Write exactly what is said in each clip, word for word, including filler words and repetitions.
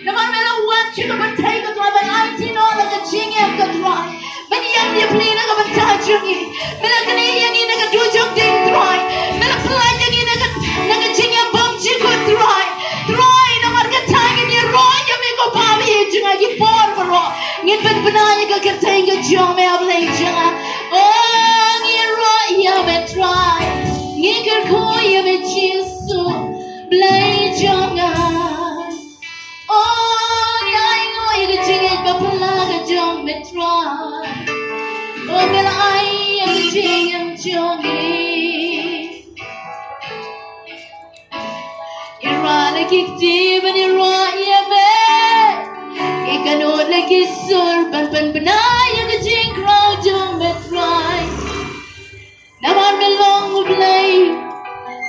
Namar me la wan sha ka pyrthei ko Trai ban aiti noh la ka jingim ko Trai. Ban ïeng ïapli na ka bynta jong ngi. Me la knieh ïa ngi na ka dujok ding Trai. Me la pyllait ïa ngi na ka, na ka jingim bymjukut Trai. Trai namar kata ngin ïaroh ïa me ko Bawi jong nga ki por baroh. Ngin pynbna ïa ka kyrteng ka jong me A Blei jong nga. O ngi ïaroh ïa me Trai. Ngi kyrkhu ïa me Jisu Blei jong nga. O ngi ainguh ïa ka jingngeit ba phylla ka jong me Trai. O me la ai ïa ka jingim jong ngi. Ngi rah la ki kti ban ïaroh ïa me. Ngi kynnoh la ki sur ban pynbna ïa ka jingkhraw jong me Trai. Namar me long U Blei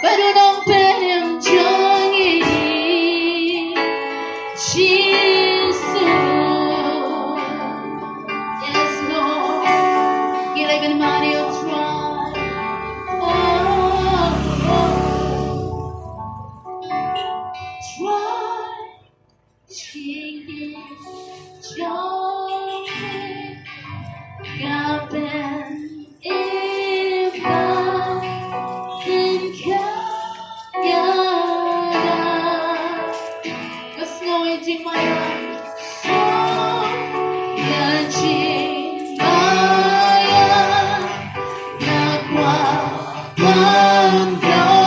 bad U Nongpynim jong ngi. Jisu. Yes, Lord. Ngi la kynmaw ïa U Trai. Oh, oh. Trai. Jingim jong me ka pynim ïa me. Ka sngew ïa jingmaïan. Sngew ïa jingmaïan. Nga kwah ban long.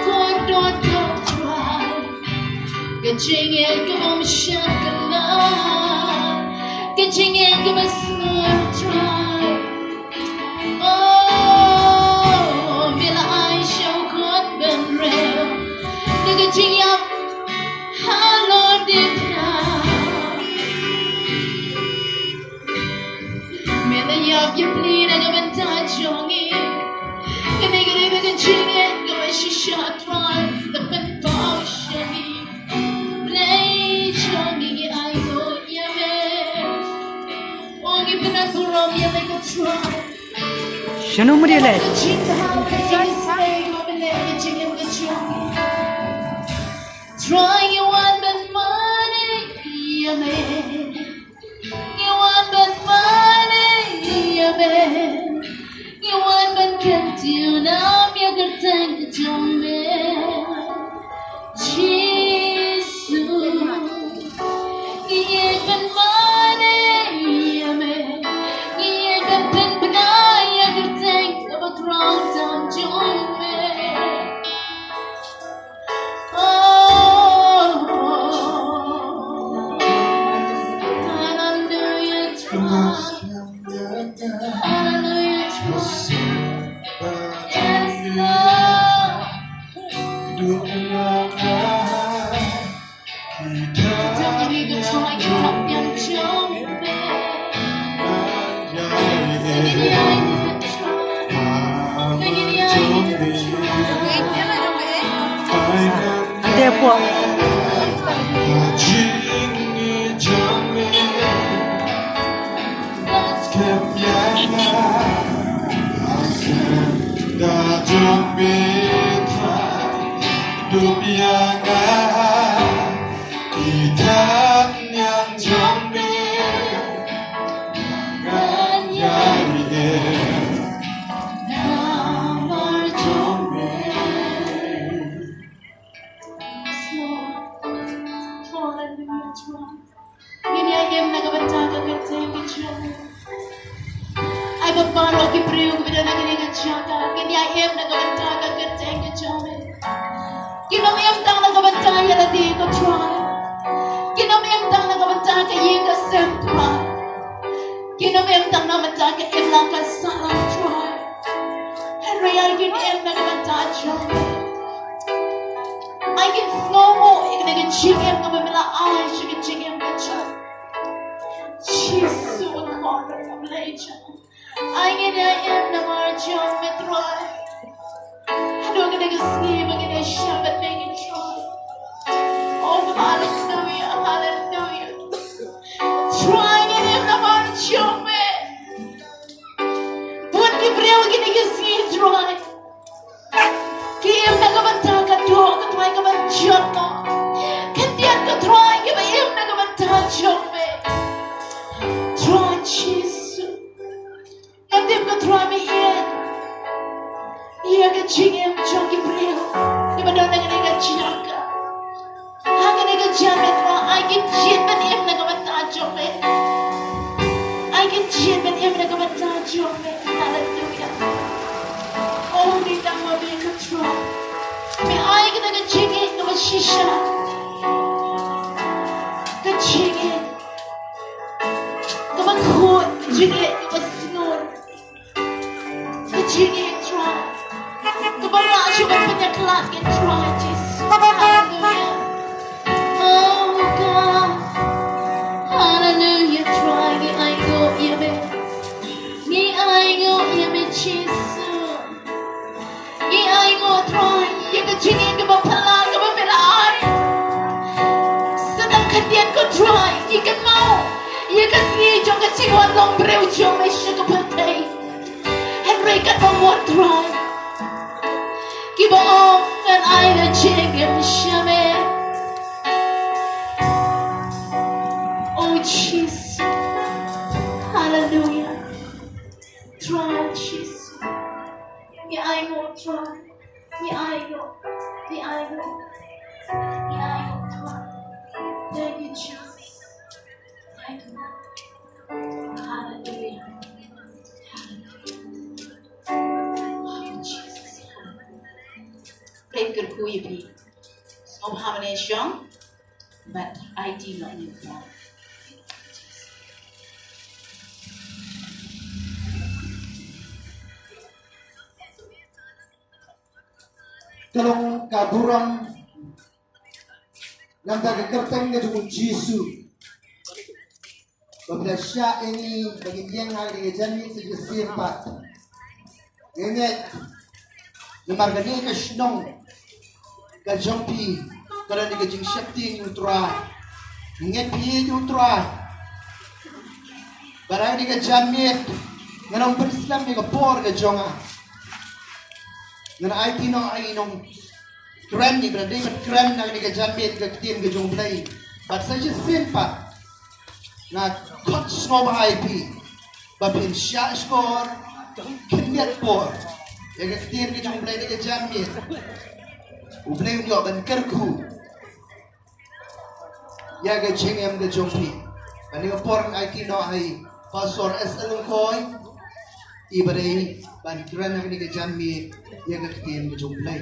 Kordor, Trai, ka jingngeit ka bym shah kylla, ka jingngeit ka bym sngur, Trai. Oh, me la ai sha u khun bynriew da ka jingïap halor diengphna. Me la ïap ïa pli na ka bynta jong ngi. Kane ka dei ka jingngeit kaba shisha, Trai, la pynpaw sha ngi. Blei jong ngi, ngi ainguh ïa me. Oh, ngi pynbun burom ïa me, ko Trai. Shano mari le? Ka jingthaw, ka jingïaseng, ko Blei, ka jingim ka jong ngi. Trai, ngi wan ban mane ïa me. Ngi wan ban mane ïa me. Ngi wan ban kyntiew nam ïa ka kyrteng ka jong me, Jisu. Ngi ïeit ban mane ïa me. Ngi ïeit ban pynbna ïa ka kyrteng kaba khraw tam jong me. Ante pua. Ngin ïa im na ka bynta ka kyrteng ka jong me. Ai ba baroh ki briew kiba don ha kane ka jaka, ngin ïa im na ka bynta ka kyrteng ka jong me. Kin ym im tang na ka bynta ïa lade, ko Trai. Kin ym im tang na ka bynta ka ïing ka sem, Trai. Kin ym im tang na ka bynta ka imlang ka sahlang, Trai. Hynrei ai kin im na ka bynta jong me. Ai kin sngewnguh ïa kane ka jingim kaba me la ai sha ka jingim ka jong. Jisu, ko Blei jong. Ai ngin ïa im namar jong me, Trai. Haduh kane ka sngi ba ngin ïa shah bad me, Trai. Oh, haleluya, haleluya. Trai, ngin im namar jong me. Bun ki briew kine ki sngi, Trai, ki im na ka bynta ka doh, ko Trai, kaba jot mo. Khyndiat, ko Trai, kiba im na ka bynta jong me. Trai Jisu. Nga tip, ko Trai, me ïeit ïa ka jingim jong ki briew kiba don ha kane ka jaka. Ha kane ka jingmut, Trai, ai kin jied ban im na ka bynta jong me. Ai kin jied ban im na ka bynta jong me. Haleluya. Oh, ngi tang ma me, ko Trai. Me ai kata ka jingngeit kaba shisha. Ka jingngeit kaba khuid, ka jingngeit kaba sngur. Ka jingngeit, Trai, kaba lah shuh ban pynïakhlad, ko Trai Jisu. Haleluya. Oh God. Haleluya, Trai, ngi ainguh ïa me. Ngi ainguh ïa me, Jisu. Ngi ainguh, Trai, ïa ka jingngeit kaba phylla kaba me la ai. Sa tang khyndiat, ko Trai, ngi kynmaw ïa ka sngi jong ka jingwan long briew jong me sha ka pyrthei. Hynrei katba mut, Trai, kiba ong ngan ai la jingim sha me. Oh Jisu. Haleluya. Trai Jisu. Ngi ainguh, Trai. Ngi ainguh. Ngi ainguh. Ngi ainguh, Trai. Thank you, Jesus. Thank you. Hallelujah. Hallelujah. Oh, Jesus. Thank you, Khublei phi. Sngewbha ban ïashong bad aiti noh ïa u. Ka long ka burom namar ka kyrteng ka jong u Jisu. Ba phi la shah ïa ngi ba ngin ïeng ha kane ka janmiet sa shisien pat. Nga ngeit namar kane ka shnong ka jong phi ka don ka jingsheptieng ïa u Trai. Nga ngeit phi ïeit ïa u Trai. Bad ha kane ka janmiet ngan ym pynslem ïa ka por ka jong nga. Ngan aiti noh ïa i nongkren, i ba dei ban kren ha kane ka janmiet ka ktien ka jong u Blei. Bad sa shisien pat nga khot sngewbha ïa phi ba phin shah shkor khyndiat por ïa ka ktien ka jong u Blei ha kane ka janmiet. U Blei un ïoh ban kyrkhu ïa ka jingim ka jong phi. Kane ka por ngan aiti noh ha i Pastor S L Lyngkhoi, i ba dei ban kren ha kane ka janmiet ïa ka ktien ka jong u Blei.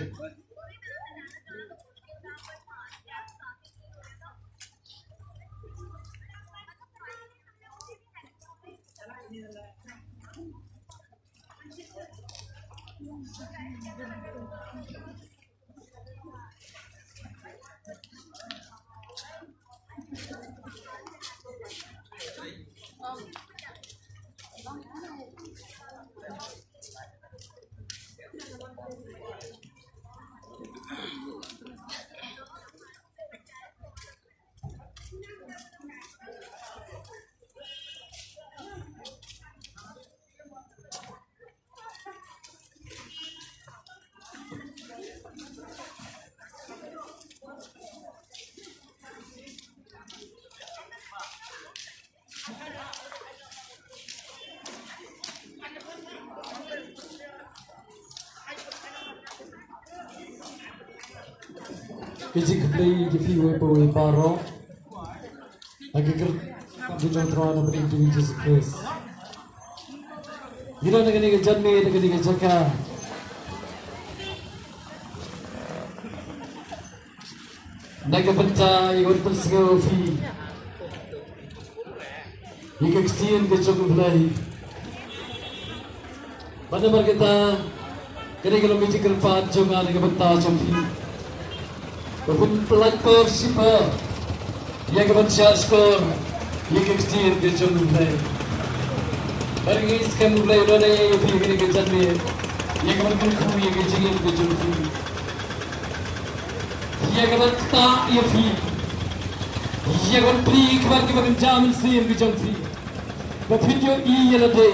Ka jingkhublei ïa phi uwei pa uwei baroh. Ha ka kyrteng ka jong u Trai na bynta u Jisu Khrist. Ngi don ha kane ka janmiet, ha kane ka jaka na ka bynta ïa ka ban pynsngew ïa phi ïa ka ktien ka jong u Blei. Bad namar kata, kane ka long ka jingkyrpad jong nga na ka bynta jong phi. Ba phin pynlait por shipor ïa ka ban shah shkor ïa ka ktien ka jong u Blei. Bad nga ngeit skhem u Blei un ïoh ïa phi ha kane ka janmiet ïa ka ban kyrkhu ïa ka jingim ka jong phi. Ïa ka ban ktah ïa phi. Ïa ka ban plie ïa ki ban kynja mynsiem ka jong phi. Ba phin ïohi ïa lade.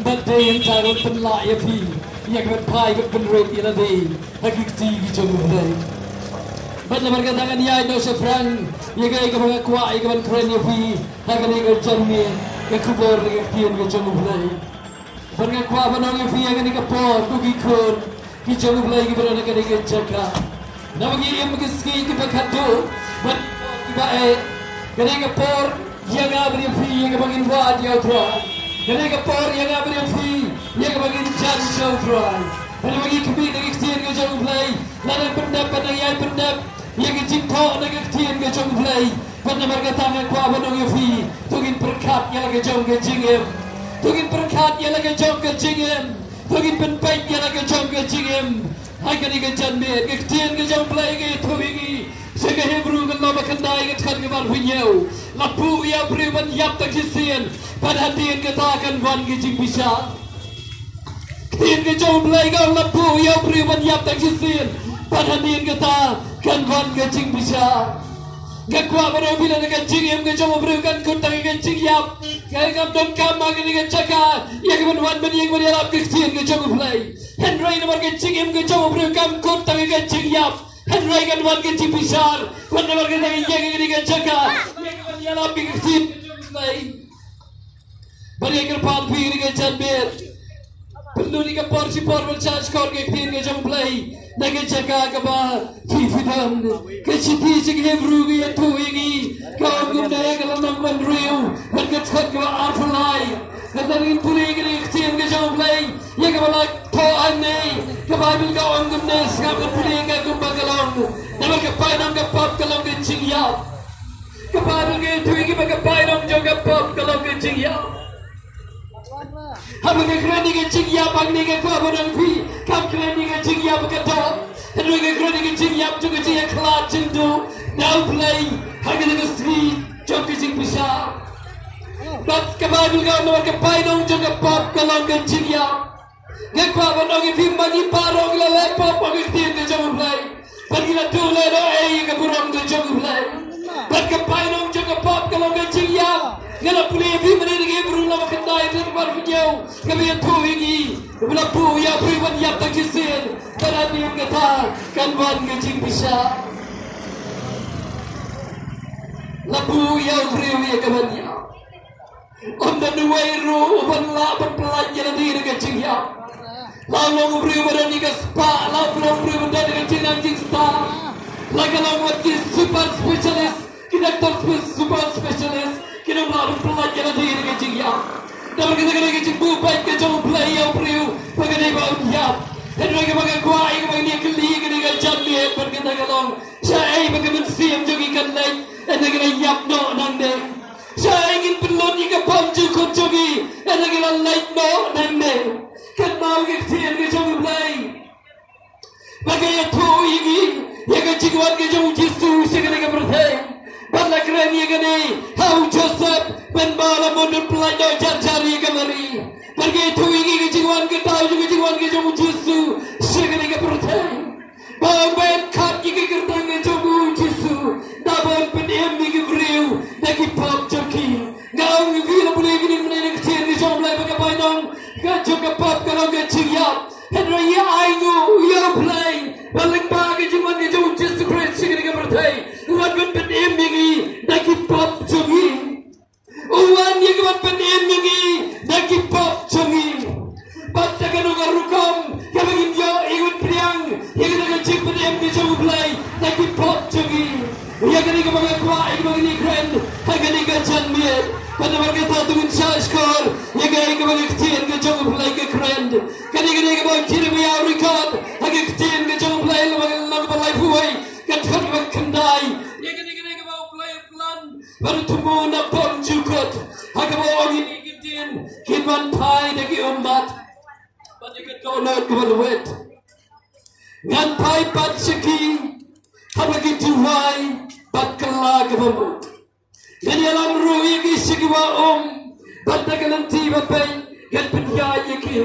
Bad dei hangta ka ban pynlah ïa phi ïa ka ban phai bad pynrit ïa lade ha ki kti ki jong u Blei. Bad namar kata ngan ïaid noh shaphrang ïa kaei kaba nga kwah ïa ka ban kren ïa phi ha kane ka janmiet, ka khubor na ka ktien ka jong u Blei. Bad nga kwah ban ong ïa phi ha kane ka por, ko ki khun ki jong u Blei kiba don ha kane ka jaka. Naba ngi im ki sngi kiba khadduh bad kiba eh, kane ka por ïa nga bad ïa phi ïa kaba ngin wad ïa u Trai. Kane ka por ïa nga bad ïa phi ïa kaba ngin jan sha u Trai. Bad naba ngi khmih na ka ktien ka jong u Blei, la dang pyndep bad nang ïai pyndep ïa ka jingthoh na ka ktien ka jong u Blei. Bad namar kata nga kwah ban ong ïa phi, to ngin pyrkhat ïa la ka jong ka jingim. To ngin pyrkhat ïa la ka jong ka jingim. To ngin pynpeit ïa la ka jong ka jingim. Ha kane ka janmiet, ka ktien ka jong u Blei ka ïathuh ïa ngi sha ka Hebru ka lynnong ba khyndai ka dkhot kaba arphew hynñiew. La buh ïa u briew ban ïap tang shisien, bad hadien kata kan wan ka jingbishar. Ktien ka jong u Blei ka ong la buh ïa u briew ban ïap tang shisien, bad hadien kata kan wan ka jingbishar. Nga kwah ban ong ïa phi lada ka jingim ka jong u briew kan kut tang ïa ka jingïap, ka kam donkam ha kane ka jaka ïa ka ban wan ban ïeng ban ïalap ka ktien ka jong u Blei. Hynrei namar ka jingim ka jong u briew kam kut tang ïa ka jingïap, hynrei kan wan ka jingbishar. Wat namar kata ngi ïeng ha kane ka jaka ïa ka ban ïalap ïa ka ktien ka jong u Blei. Bad nga kyrpad ïa phi ha kane ka janmiet, pynlut ïa ka por shipor ban shah shkor ïa ka ktien ka jong u Blei na ka jaka kaba phi phi don. Ka shithi sha ki Hebru ka ïathuh ïa ngi, ka ong kumne ha ka lynnong ba hynriew bad ka dkhot kaba arphew lai. Lada ngin pule ïa kane ka ktien ka jong u Blei ïa kaba la thoh hangne, ka Baibl ka ong kumne, sngap, ngin pule ïa ka kumba Ka bainong jong ka pop ka long ka jingïap. Haba nga kren ïa ka jingïap hangne nga kwah ban ong phi, kam kren ïa ka jingïap ba ka dap. Hynrei nga kren ïa ka jingïap jong ka jingïakhlad jingduh na U Blei ha kane ka sngi jong ka jingbishar. Bad ka Baibl ka ong ba ka bainong jong ka pop ka long ka jingïap. Nga kwah ban ong ïa phi, ma ngi baroh ngi la leh pop ha ka ktien ka jong U Blei. Bad ngi la duh lehnoh ei ïa ka burom ka jong U Blei. Bad ka bainong jong ka pop ka long ka jingïap. Nga la pule ïa phi mynne na ki Hebru lynnong ba khyndai dkhot ba hynñiew, kaba ïathuh ïa ngi ba la buh ïa u briew ban ïap tang shisien, bad hadien kata kan wan ka jingbishar. La buh ïa u briew ïa ka ban ïap. Ym don uwei ruh uban lah ban pyllait ïa lade na ka jingïap. La u long u briew ba don ïa ka spah, la u long u briew ba don ïa ka jingnang jingstad, la ka long wat ki super specialist, ki doctor spe-, super specialist kim lah ban pyllait ïa lade na ka jingïap. Namar kata ka dei ka jingbuh beit ka jong U Blei ïa u briew ba ka dei ba un ïap. Hynrei kaba nga kwah ïa kaba ngi kylli ïa kane ka janmiet bad kata ka long, shaei ba ka mynsiem jong ngi kan leit ynda ngi la ïap noh nangne? Shaei ngin pynlut ïa ka bymjukut jong ngi ynda ngi la leit noh nangne? Kynmaw ka ktien ka jong U Blei ba ka ïathuh ïa ngi ïa ka jingwan ka jong U Jisu sha kane ka pyrthei. Bad la kren ïa kane ha u Joseph, pynban la mut un pyllait noh jar jar ïa ka Mari. Bad ka ïathuh ïa ngi ka jingwan, ka daw jong ka jingwan ka jong U Jisu sha kane ka pyrthei. Ba un ban khot ïa ka kyrteng ka jong U Jisu, da ban pynim ïa ki briew na ki pop jong ki. Nga ong ïa phi, la pule ïa kine mynne na ka ktien ka jong U Blei ba ka bainong ka jong ka pop ka long ka jingïap. Hynrei ïa ainguh ïa U Blei ba lyngba ka jingwan ka jong U Jisu Khrist sha kane ka pyrthei, u wan ban pynim ïa ngi na ki pop jong ngi. U wan ïa ka ban pynim ïa ngi na ki pop jong ngi. Bad da kano ka rukom kaba ngin ïoh ïa ka ban pdiang ïa kata ka jingpynim ka jong U Blei na ki pop jong ngi? Ïa kane kaba nga kwah ïa kaba ngin ïakren ha kane ka janmiet. Bad namar kata to ngin shah shkor ïa kaei kaba ka ktien ka jong U Blei ka kren. Kane kane kaba u Jeremaïah u record ha ka ktien ka jong U Blei, lynnong kaba laiphew wei, ka dkhot kaba khyndai. Ïa kane kane kaba U Blei u plan bad u thmu na bymjukut, ha kaba u ong ïa ki ktien, kin wan phai da ki ummat bad da ka dohnud kaba lwet. Ngan phai pat sha ki haba ki duwai bad kylla kaba mut. Ngan ïalam ruh ïa ki sha ki wah um, bad da ka lynti ba peit ngan pynïaid ïa ki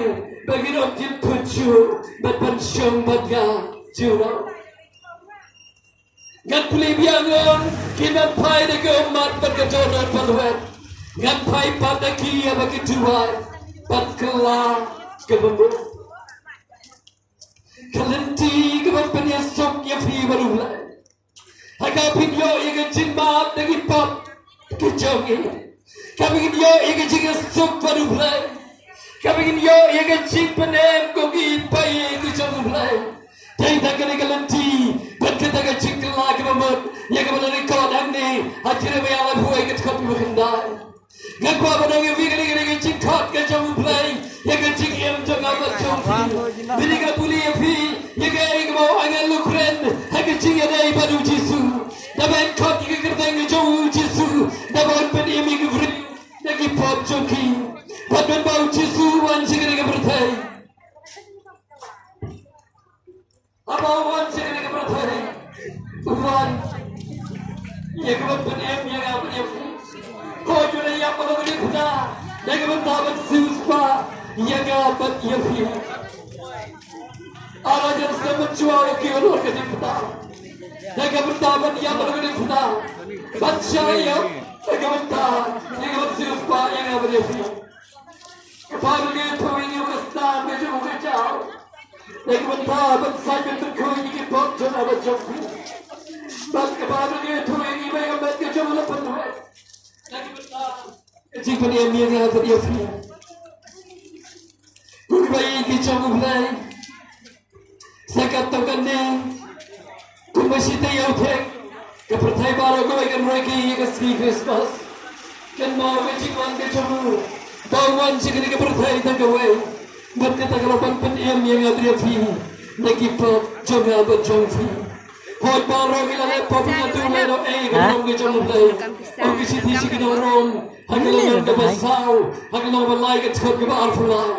ba kin ym kit khuid shuh, bad ban shong bad nga jubab. Ngan pule biang ong, kin wan phai da ka ummat bad ka dohnud ba lwet. Ngan phai pat da ki haba ki duwai bad kylla kaba mut. Ka lynti kaban pynïasuk ïa phi bad U Blei. Ha kaba phin ïoh ïa ka jingmap na ki pop ki jong ngi. Kaba ngin ïoh ïa ka jingïasuk bad U Blei. Kaba ngin ïoh ïa ka jingpynim kum ki paid ki jong U Blei. Dei tang kane ka lynti bad kata ka jingkylla kaba mut ïa kaba la record hangne ha Jeremaïah laiphew wei, ka dkhot kaba khyndai. Nga kwah ban ong ïa phi, kane ka dei ka jingkhot ka jong U Blei ïa ka jingim jong nga bad jong phi. Mynne nga pule ïa phi ïa kaei kaba u angel u kren ha ka jingïadei bad U Jisu. Da ban khot ïa ka kyrteng ka jong U Jisu, da ban pynim ïa ki briew na ki pop jong ki. Bad mynba U Jisu u wan sha kane ka pyrthei, haba u wan sha kane ka pyrthei, u wan ïa ka ban pynim ïa nga bad ïa phi. Ko ju la ïap ba la ka diengphna na ka bynta ban siewspah ïa nga bad ïa phi. Ala jan snem mynshuwa u kiew halor ka diengphna na ka bynta ban ïap ba la ka diengphna, ban shah ïap na ka bynta ïa ka ban siewspah ïa nga bad ïa phi. Ka Baibl ka ïathuh ïa ngi ba ka snam ka jong u ka jaw na ka bynta ban sait ban pynkhuid ïa ki pop jong nga bad jong phi. Bad ka Baibl ka ïathuh ïa ngi ba ïa ka met ka jong u la pynwit na ka bynta ka jingpynim ïa nga bad ïa phi. Ko kiba ïeit ki jong U Blei, sa katto katne, kumba shi taïew thik, ka pyrthei baroh kawei kan roi ki ïa ka sngi Christmas. Kynmaw ka jingwan ka jong u, ba u wan sha kane ka pyrthei tang kawei, bad kata ka long ban pynim ïa nga bad ïa phi na ki pop jong nga bad jong phi. Hooid, baroh ngi la leh pop, ngi la duh lehnoh ei ka burom ka jong U Blei. Shi ti shi ki nong rong, ha ka lynnong kaba saw, ha ka lynnong ba lai ka dkhot kaba arphew lai.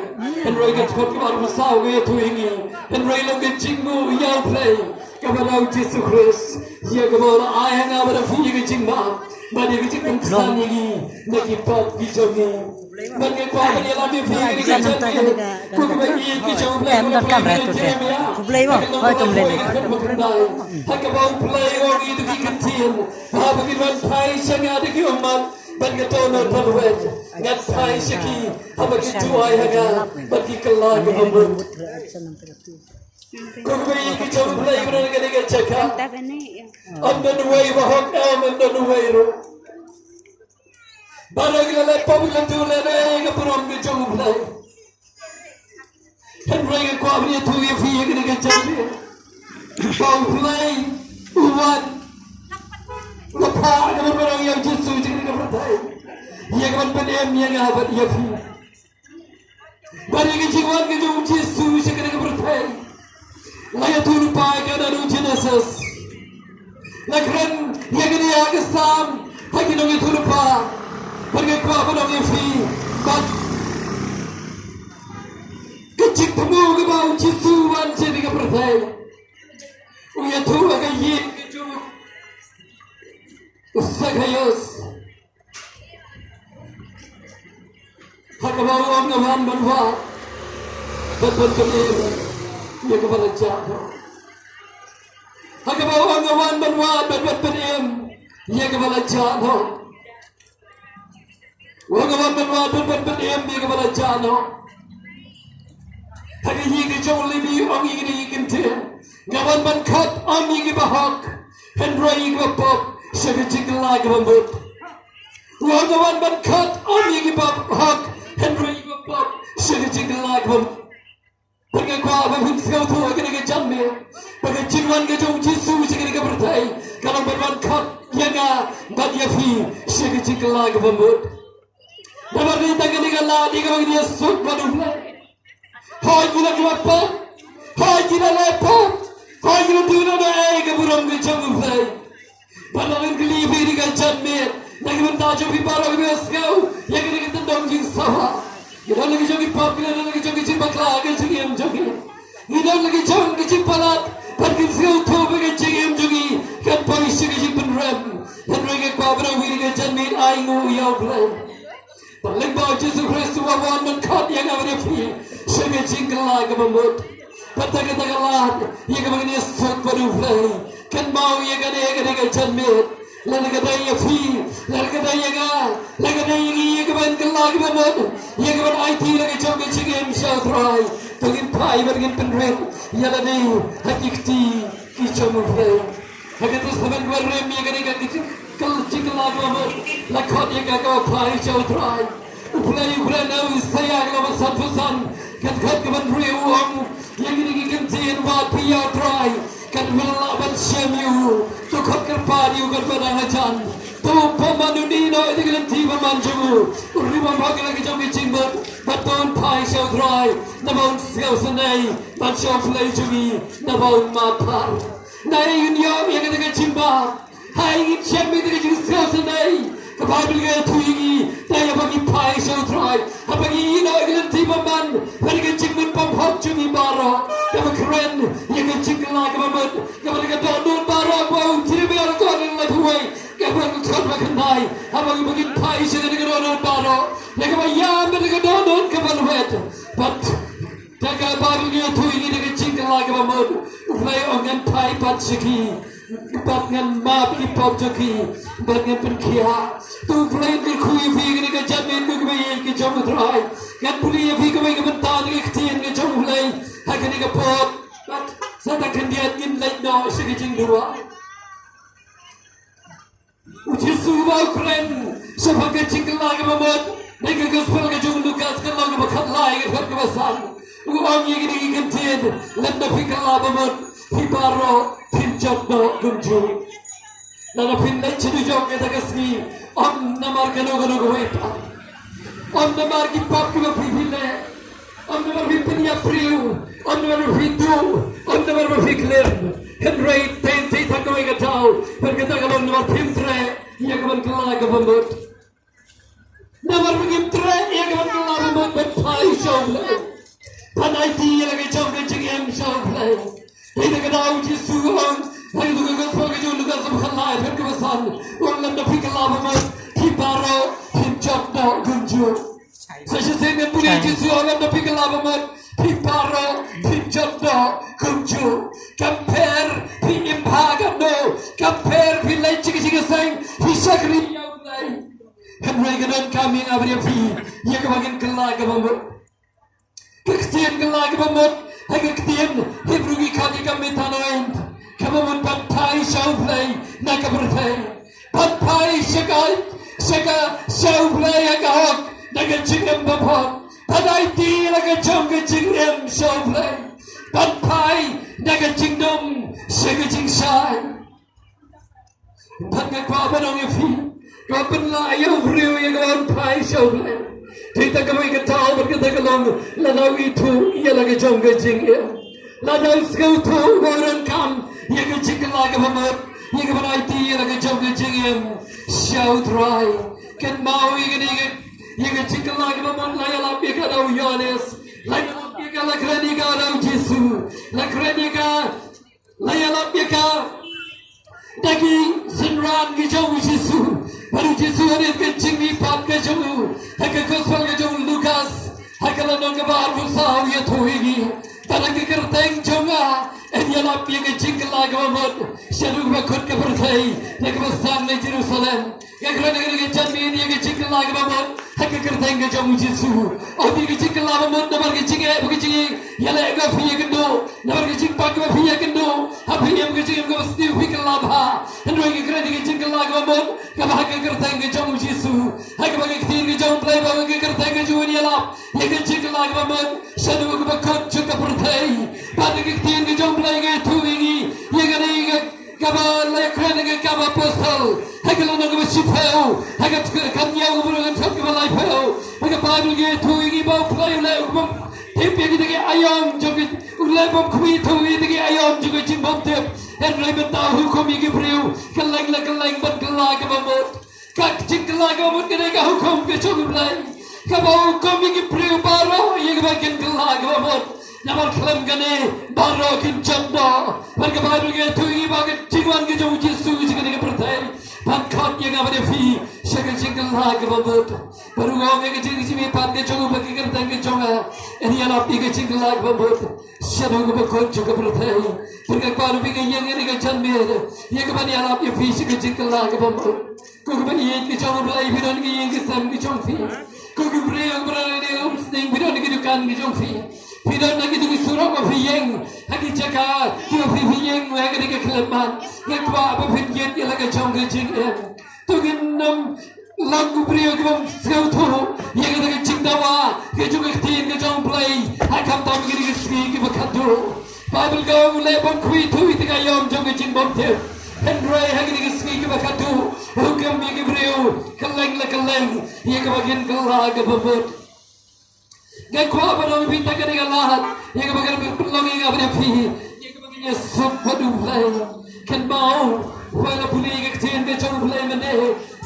Hynrei ka dkhot kaba arphew saw ka ïathuh ïa ngi. Hynrei long ka jingmut ïa U Blei, kaba da U Jisu Khrist, ïa kaba u la ai ha nga ba da phi ïa ka jingmap, bad ïa ka jingpynksan ïa ngi na ki pop ki jong ngi. Bad nga kwah ban ïalam ïa phi ïa kane ka jingmut. Kum kaba ïeit ki jong U Blei, em, donkam re tu te. U Blei mo, hoi tum le le. Ha kaba U Blei u ong ïa ki ktien, haba kin wan phai sha nga da ki ummat, bad nga don ha ka wet, ngan phai sha ki, haba ki duwai ha nga, bad ki kylla ka bamut. Kum kaba ïeit ki jong U Blei, kaba na kane ka jaka, ym don uwei ba hok, ym don uwei ruh. Baroh ki la leh pop, ki la duh lehnoh ïa ka burom ka jong U Blei. Hynrei nga kwah ban ïathuh ïa phi ïa kane ka jingmut, ba U Blei u wan, u la phah ka burom ïa U Jisu sha kane ka pyrthei, ïa ka ban pynim ïa nga bad ïa phi. Bad ïa ka jingwan ka jong U Jisu sha kane ka pyrthei, la ïathuh lypa ïa ka na u Genesis. La kren ïa kane ha ka Salm ha ki nongïathuhlypa. Bad nga kwah ban ong ïa phi, bad ka jingthmu kaba U Jisu u wan sha kane ka pyrthei, u ïathuh ha ka ïing ka jong u Sakhaios. Ha kaba u ong, nga wan ban wad bad ban pynim ïa kaba la jah noh. Ha kaba u ong, nga wan ban wad bad ban pynim ïa kaba la jah noh. U ong, nga wan ban wad bad ban pynim ïa kaba la jah noh. Ha ka ïing ka jong u Lebi u ong ïa kine ki ktien, nga wan ban khot, ym ïa kiba hok, hynrei ïa kiba pop, sha ka jingkylla kaba mut. U ong, nga wan ban khot, ym ïa kiba hok, hynrei ïa kiba pop, sha ka jingkylla kaba mut. Bad nga kwah ba phin sngewthuh ha kane ka janmiet, ba ka jingwan ka jong U Jisu sha kane ka pyrthei ka long ban wan khot ïa nga bad ïa phi sha ka jingkylla kaba mut. Namar dei tang kane ka lad ïa kaba ngin ïasuk bad U Blei. Hooid, ngi long kiba pop. Hooid, ngi la leh pop. Hooid, ngi la duh lehnoh ïa ka burom ka jong U Blei. Bad nga wan kylli ïa phi ha kane ka janmiet, na ka bynta jong phi baroh kiba sngew ïa kane ka tyndong jingsawa. Ngi don la ka jong ki pop, ngi don la ka jong ki jingbakla ha ka jingim jong ngi. Ngi don la ka jong ki jingpalat, bad ngi sngewthuh ba ka jingim jong ngi kan poi sha ka jingpynrem. Hynrei nga kwah ban ong ïa phi ha kane ka janmiet, ai nguh ïa U Blei. Ba lyngba U Jisu Khrist uba wan ban khot ïa nga bad ïa phi sha ka jingkylla kaba mut. Bad da kata ka lad ïa kaba ngin ïasuk bad U Blei, kynmaw ïa kane, ïa kane ka janmiet, lada ka dei ïa phi, lada ka dei ïa nga, lada ka dei ïa ngi, ïa kaban kylla kaba mut, ïa kaban aiti la ka jong ka jingim sha U Trai, to ngin phai bad ngin pynrit ïa lade ha ki kti ki jong U Blei. Ha ka Testament kaba rim, ïa kane ka jingkylla kaba mut la khot ïa ka kaba phai sha U Trai. U Blei u kren ha u Isaïah ka lynnong ba sanphew san, ka dkhot kaba hynriew, u ong ïa kine ki ktien, wad phi ïa U Trai katba u lah ban shem ïa u, to khot kyrpad ïa u katba dang hajan, to bymman, un ïehnoh ïa ka lynti bymman jong u, un ri bymhok ïa la ka jong ka jingmut, bad to un phai sha U Trai naba un sngewsynei, bad sha U Blei jong ngi naba un map bha. Naei ngin ïoh ïa kata ka jingbha? Haei ngin shem ïa kata ka jingsngewsynei? Ka Baibl ka ïathuh ïa ngi, da ïa ba ngi phai sha U Trai, haba ngi ïehnoh ïa ka lynti bymman bad ïa ka jingmut bymhok jong ngi baroh, kaba kren ïa ka jingkylla kaba mut, kaba la ka dohnud baroh ba u Jeremaïah u la kren ha ka lynnong kaba khatwei, kaba ka dkhot ba khyndai, haba ngi, ba ngin phai sha kata ka dohnud baroh, la kaba ïam bad la ka dohnud kaba lwet. Bad da ka Baibl ka ïathuh ïa ngi da ka jingkylla kaba mut, U Blei u ong, ngan phai pat sha ki, bad ngan map ki pop jong ki, bad ngan pynkhiah. To U Blei un kyrkhu ïa phi ha kane ka janmiet, ko kiba ïeit ki jong U Trai. Ngan pule ïa phi kawei ka bynta na ka ktien ka jong U Blei ha kane ka por. Bad sa tang khyndiat ngin leit noh sha ka jingduwai. U Jisu uba u kren shaphang ka jingkylla kaba mut, na ka Gospel ka jong u Lukas, ka lynnong kaba khatlai, ka dkhot kaba san, u ong ïa kine ki ktien: Lada phi kylla bamut, phi baroh phin jot noh kumjuh. Lada phin leit sha dujok kata ka sngi, ym namar kano kano kawei pat, ym namar ki pop kiba phi, phi leh, ym namar phi pynïap briew, ym namar phi duh, ym namar phi klim. Hynrei tang, tang kawei ka daw, bad kata ka long namar phim treh ïa ka ban kylla kaba mut. Namar ba ngim treh ïa ka ban kylla kaba mut ban phai sha U Blei, ban aiti ïa la ka jong ka jingim sha U Blei. Dei na ka daw U Jisu u ong ha ka gospel ka jong u Lukas kaba khatlai, pher kaba san, u ong lada phi kylla kaba mut, phi baroh phin jop noh kumjuh. Sa shisien ngan bud ïa U Jisu u ong lada phi kylla kaba mut, phi baroh phin jop noh kumjuh. Kam pher phi im ha kano, kam pher phi leit sha ka jingïaseng, phi shakri ïa U Blei. Hynrei ka donkam ïa nga bad ïa phi ïa kaba ngin kylla kaba mut. Ka ktien kylla kaba mut ha ka ktien Hebru ki khot ïa ka metanoeo, kaba mut ban phai sha U Blei na ka pyrthei. Ban phai sha ka, sha ka, sha U Blei ha ka hok na ka jingim bymhok. Ban aiti la ka jong ka jingim sha U Blei. Ban phai na ka jingdum sha ka jingshai. Bad nga kwah ban ong ïa phi, kaba pynlah ïa u briew ïa ka ban phai sha U Blei, dei tang kawei ka daw bad kata ka long lada u ithuh ïa la ka jong ka jingim. Lada u sngewthuh ba u donkam ïa ka jingkylla kaba mut, ïa ka ban aiti ïa la ka jong ka jingim sha U Trai. Kynmaw ïa kane ka, ïa ka jingkylla kaba mut la ïalap ïa ka da u Ïoannis, la ïalap ïa ka, la kren ïa ka da u Jisu, la kren ïa ka, la ïalap ïa ka da ki synran ki jong u Jisu. Bad u Jisu ha ka jingmihpat ka jong u ha ka gospel ka jong u Lukas, ha ka lynnong kaba arphew saw u ïathuh ïa ngi ba da ka kyrteng jong nga yn ïalap ïa ka jingkylla kaba mut sha kaba kut ka pyrthei, na kaba sdang na Jerusalem. Nga kren ïa ka jingmut ïa ka jingkylla kaba mut ha ka kyrteng ka jong u Jisu. Ym dei ka jingkylla kaba mut namar ka jingeh bad ka jingïaleh kaba phi ïakynduh, namar ka jingpang kaba phi ïakynduh. Ha phi im ka jingim kaba sniew, phi kylla bha. Hynrei nga kren ïa ka jingkylla kaba mut kaba ha ka kyrteng ka jong u Jisu, ha kaba ka ktien ka jong U Blei bad ka kyrteng ka jong u ïalap ïa ka jingkylla kaba mut sha kaba kut jong ka pyrthei. Bad ka ktien ka jong U Blei ka ïathuh ïa ngi ïa kane ka kaba la kren ïa ka Kam Apostol ha ka lynnong kaba shiphew, ha ka dkhot kaba hynñiew, ka dkhot kaba laiphew. Ha ka Baibl ka ïathuh ïa ngi ba U Blei u leh u bym tip ïa kita ki aïom jong ki, u leh bym khmih ïa kita ki aïom jong ki jingbymtip. Hynrei mynta u hukum ïa ki briew kylleng la kylleng ban kylla kaba mut. Ka jingkylla kaba mut ka dei ka hukum ka jong U Blei, kaba hukum ïa ki briew baroh ïa kaba kin kylla kaba mut. Namar khlem kane baroh kin jop noh. Bad ka Baibl ka ïathuh ïa ngi ba ka jingwan ka jong u Jisu sha kane ka pyrthei ban khot ïa nga bad ïa phi sha ka jingkylla kaba mut. Bad u ong ïa ka jingmihpat ka jong u bad ka kyrteng ka jong nga yn ïalap ïa ka jingkylla kaba mut sha kaba kut jong ka pyrthei. Bad nga kwah ruh ba phi ïeng ïa kane ka janmiet ïa kaban ïalap ïa phi sha ka jingkylla kaba mut. Ko kiba ïeit ki jong U Blei, phi don ki ïing ki sem ki jong phi. Ko ki briew kiba don ki umsning, phi don ki dukan ki jong phi. Phi don na ki, ki surok ba phi ïeng, ha ki jaka kiba phi, phi ïeng ha kane ka khyllipmat. Nga kwah ba phin ïeit ïa la ka jong ka jingim. To ngin ym long ki briew ki bym sngewthuh ïa kata ka jingdawa ka jong ka ktien ka jong U Blei ha khamtam kine ki sngi kiba khatduh. Baibl ka ong, u leh bym khmih ïa kita ki aïom jong ka jingbymtip. Hynrei ha kine ki sngi kiba khatduh u hukum ïa ki briew kylleng la kylleng ïa kaba kin kylla kaba mut. Nga kwah ban ong ïa phi ha kane ka lad ïa kaba ngan pynlong ïa nga bad ïa phi, ïa kaba ngin ïasuk bad U Blei. Kynmaw, phi la pule ïa ka ktien ka jong U Blei mynne,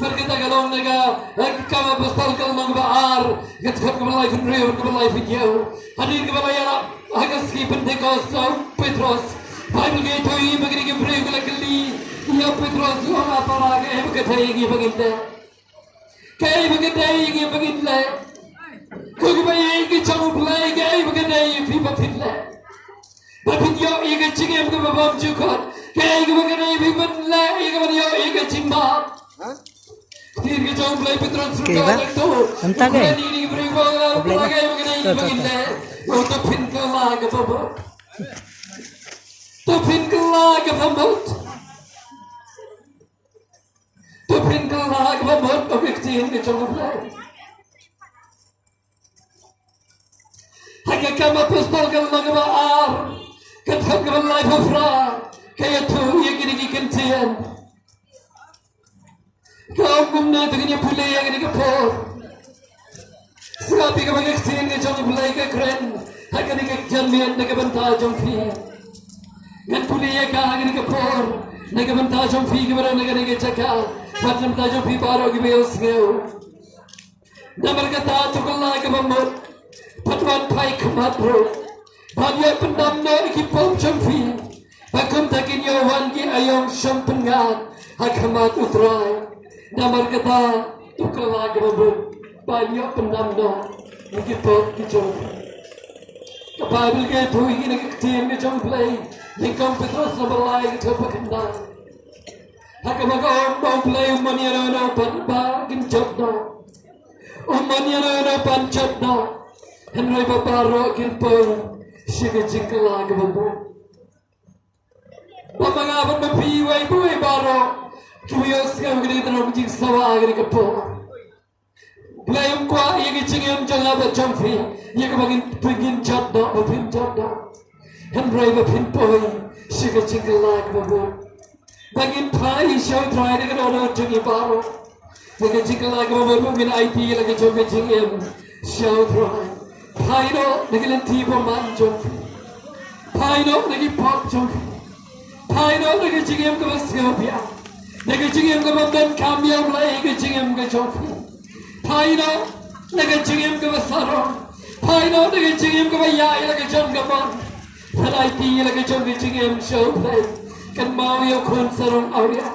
bad kata ka long na ka, eh, Kam Apostol ka lynnong kaba ar, ka dkhot kaba laiphew hynriew bad kaba laiphew hynñiew. Hadien kaba la ïalap ha ka sngi Pentekost ïa u Petros, Baibl ka ïathuh ïa ngi ba kine ki briew ki la kylli ïa u Petros, u ong, a para, kaei ba ka dei ïa ngi ba ngin leh? Kaei ba ka dei ïa ngi ba ngin leh? Ko kiba ïeit ki jong U Blei, kaei ba ka dei ïa phi ba phin leh? Ba phin ïoh ïa ka jingim kaba bymjukut. Kaei kaba ka dei ïa phi ban leh ïa kaban ïoh ïa ka jingmap? Ktien ka jong U Blei, Petros ruh ka ong kumto. Mynta ka, ka dei ïa ki briew ba, U Blei, kaei ba ka dei ïa ngi ba ngin leh? To phin kylla kaba mut. To phin kylla kaba mut. To phin kylla kaba mut, ka ktien ka jong U Blei. Ha ka Kam Apostol ka lynnong kaba ar, ka dkhot kaba laiphew phra, ka ïathuh ïa kine ki ktien. Ka ong kumne, to ngin ïa pule ïa kane ka por. Sngap ïa kaba ka ktien ka jong U Blei ka kren ha kane ka janmiet na ka bynta jong phi. Ngan pule ïa ka ha kane ka por na ka bynta jong phi kiba don ha kane ka jaka. Bad namar jong phi baroh kiba ïohsngew. Namar kata to kylla kaba mut, bad wan phai khmat ruh, bad ïa pyndam noh ïa ki pop jong phi, ba kumta kin ïoh wan ki aïom shong pyngngad ha khmat U Trai. Namar kata to kylla kaba mut, bad ïa pyndam noh ïa ki pop ki jong phi. Ka Baibl ka ïathuh ïa ngi na ka ktien ka jong U Blei, nyngkong Petros lynnong ba lai ka dkhot ba khyndai. Ha kaba ka ong ba U Blei um mon ïano ïano ban ba kin jot noh. Um mon ïano ïano ban jot noh. Hynrei ba baroh kin poi sha ka jingkylla kaba mut. Ba ma nga bad ma phi uwei pa uwei baroh kiba ïohsngew kane ka jingsawa kane ka por. Blei um kwah ïa ka jingim jong nga bad jong phi, ïa kaba ngin, phin jot noh, ba phin jot noh. Hynrei ba phin poi sha ka jingkylla kaba mut. Ba ngin phai sha U Trai da ka dohnud jong ngi baroh. Da ka jingkylla kaba mut ba ngin aiti ïa la ka jong ka jingim sha U Trai. Phai noh na ki lynti bymman jong phi. Phai noh na ki pop jong phi. Phai noh na ka jingim kaba sngewbha. Na ka jingim kaba bym donkam ïa U Blei, ka jingim ka jong phi. Phai noh na ka jingim kaba sarong. Phai noh na ka jingim kaba ïaid la ka jong ka mon. Phai aiti la ka jong ka jingim sha U Blei. Kynmaw ïa u khun sarong awria.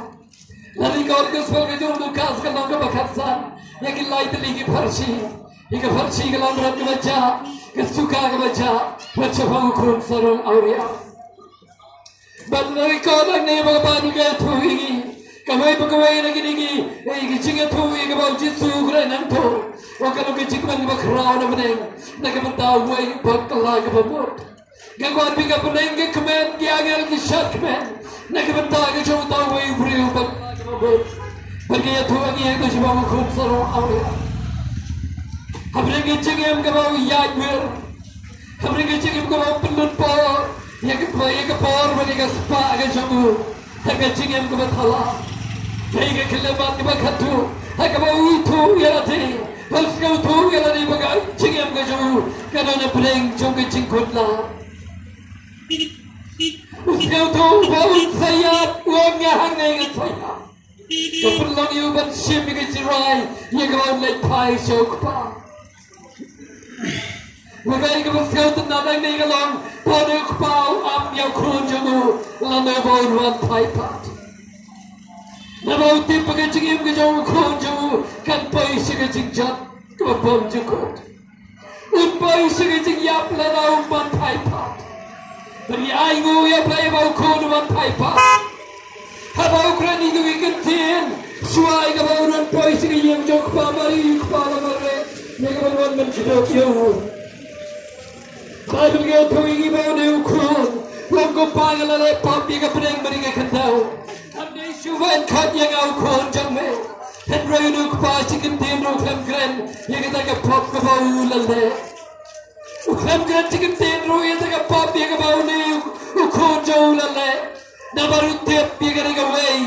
La record ka gospel ka jong u Lukas ka lynnong kaba khatsan. Ïa ki lai tylli ki pharshi. Ïa ka pharshi ka lamram kaba jah. Ka suka kaba jah. Bad shaphang u khun sarong awria. Bad la record hangne ba ka Baibl ka ïathuh ïa ngi. Kawei pa kawei na kine ki, eh, ki jingïathuh ïa kaba u Jisu u kren hangto. Ïa kano ka jingkmen kaba khraw na bneng. Na ka bynta uwei ba kylla kaba mut. Nga kwah ban ong ba ka bneng ka kmen, ki angel ki shad kmen. Na ka bynta ka jong uta uwei u briew ba kylla kaba mut. Bad ka ïathuh ïa ngi ïa kata shaphang u khun sarong awria. Hapdeng ka jingim kaba u ïaid wir. Hapdeng ka jingim kaba u pynlut por. Ïa ka por, ïa ka por bad ïa ka spah ka jong u. Ha ka jingim kaba thala. Ïa ka khyllipmat kaba khatduh. Ha kaba u ithuh ïa lade. Bad u sngewthuh ïa lade ba ka jingim ka jong u ka don hapdeng jong ka jingkhuslai. U sngewthuh ba un sa ïap, u ong nga hangne ngan sa ïap. Ka pynlong ïa u ban shim ïa ka jingrai ïa kaba un leit phai sha u kpa. Hynrei kaba sngewtynnat hangne ka long ba une u kpa u ap ïa u khun jong u lano ba un wan phai pat. Naba u tip ba ka jingim ka jong u khun jong u kan poi sha ka jingjot kaba bymjukut. Un poi sha ka jingïap lada um ban phai pat. Bad ngi ainguh ïa U Blei ba u khun u wan phai pat. Haba u kren ïa kawei ka ktien, shuwa ïa kaba u don poi sha ka ïing jong u kpa, mar ïa u kpa la mareh ïa kaba u wan ban kdew ïa u. Baibl ka ïathuh ïa ngi ba une u khun u ong, ko pa, nga la leh pap ïa ka bneng bad ïa ka khyndew. Kam dei shuh ba yn khot ïa nga u khun jong me. Hynrei une u kpa shi kyntien ruh u khlem kren ïa kata ka pop kaba u la leh. U khlem kren shi kyntien ruh ïa kata ka pop ïa kaba une u khun jong u la leh. Namar u tip ïa kane kawei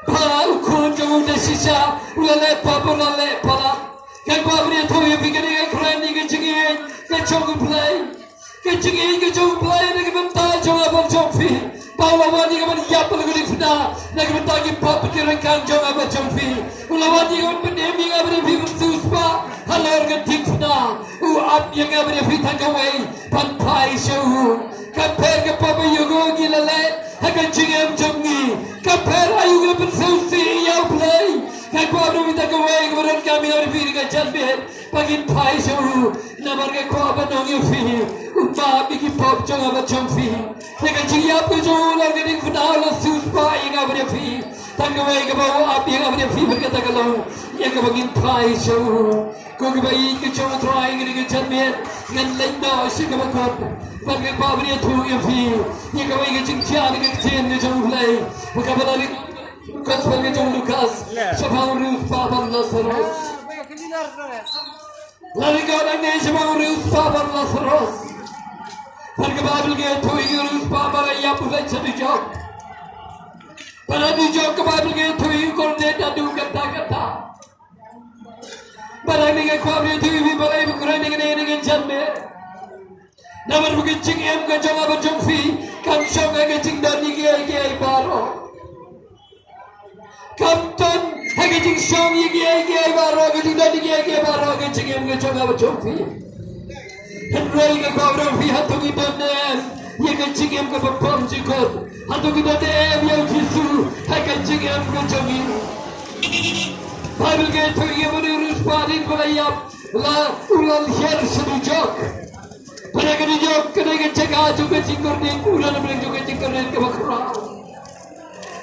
ba u khun jong u da shisha u la leh pop, u la leh palat. Nga kwah ban ïathuh ïa phi, kane ka kren ïa ka jingïeit ka jong U Blei. Ka jingïeit ka jong U Blei na ka bynta jong nga bad jong phi. Ba u la wan ïa ka ban ïap ha la ka diengphna na ka bynta ki pop ki ryngkang jong nga bad jong phi. U la wan ïa ka ban pynim ïa nga bad ïa phi ban siewspah halor ka diengphna. U ap ïa nga bad ïa phi tang kawei ban phai sha u. Ka pher ka pop aïu ruh ngi la leh ha ka jingim jong ngi. Ka pher aïu ngi la pynsngewsih ïa U Blei. Nga kwah ban ong ïa phi tang kawei kaba donkam ïa nga bad ïa phi ha ka janmiet ba ngin phai sha u. Namar nga kwah ban ong ïa phi, u map ïa ki pop jong nga bad jong phi. Ïa ka jingïap ka jong u halor ka diengphna u la siewspah ïa nga bad ïa phi. Tang kawei kaba u ap ïa nga bad ïa phi bad kata ka long ïa kaba ngin phai sha u. Ko kiba ïeit ka jong U Trai, kane ka janmiet ngan leit noh sha kaba kut. Bad nga kwah ban ïathuh ïa phi ïa kawei ka jingjia na ka ktien ka jong U Blei. Bad kaba la ri Gospel ka jong u Lukas shaphang u riewspah bad u Lasarus. La record hangne shaphang u riewspah bad u Lasarus. Bad ka Baibl ka ïathuh ïa u riewspah ba la ïap u leit sha dujok. Bad ha dujok ka Baibl ka ïathuh ïa u kordit haduh katta katta. Bad hangne nga kwah ban ïathuh ïa phi balei ba u kren ïa kane ha kane ka janmiet. Namar ba ka jingim ka jong nga bad jong phi kam shong ha ka jingdon ïa kiei kiei baroh. Kam don ha Shong ïa kiei kiei baroh, ka jingdon ïa kiei kiei baroh, ka jingim ka jong nga bad jong phi. Hynrei nga kwah ban ong ïa phi, hato ngi don ne em ïa ka jingim kaba bym jukut? Hato ngi don ne em ïa u Jisu ha ka jingim ka jong ngi? Baibl ka ïathuh ïa u riewspah hadien ba la ïap, la, u la lhiar sha dujok. Bad ka dujok ka dei ka jaka jong ka jingkordit, u don ha pdeng jong ka jingkordit kaba khraw.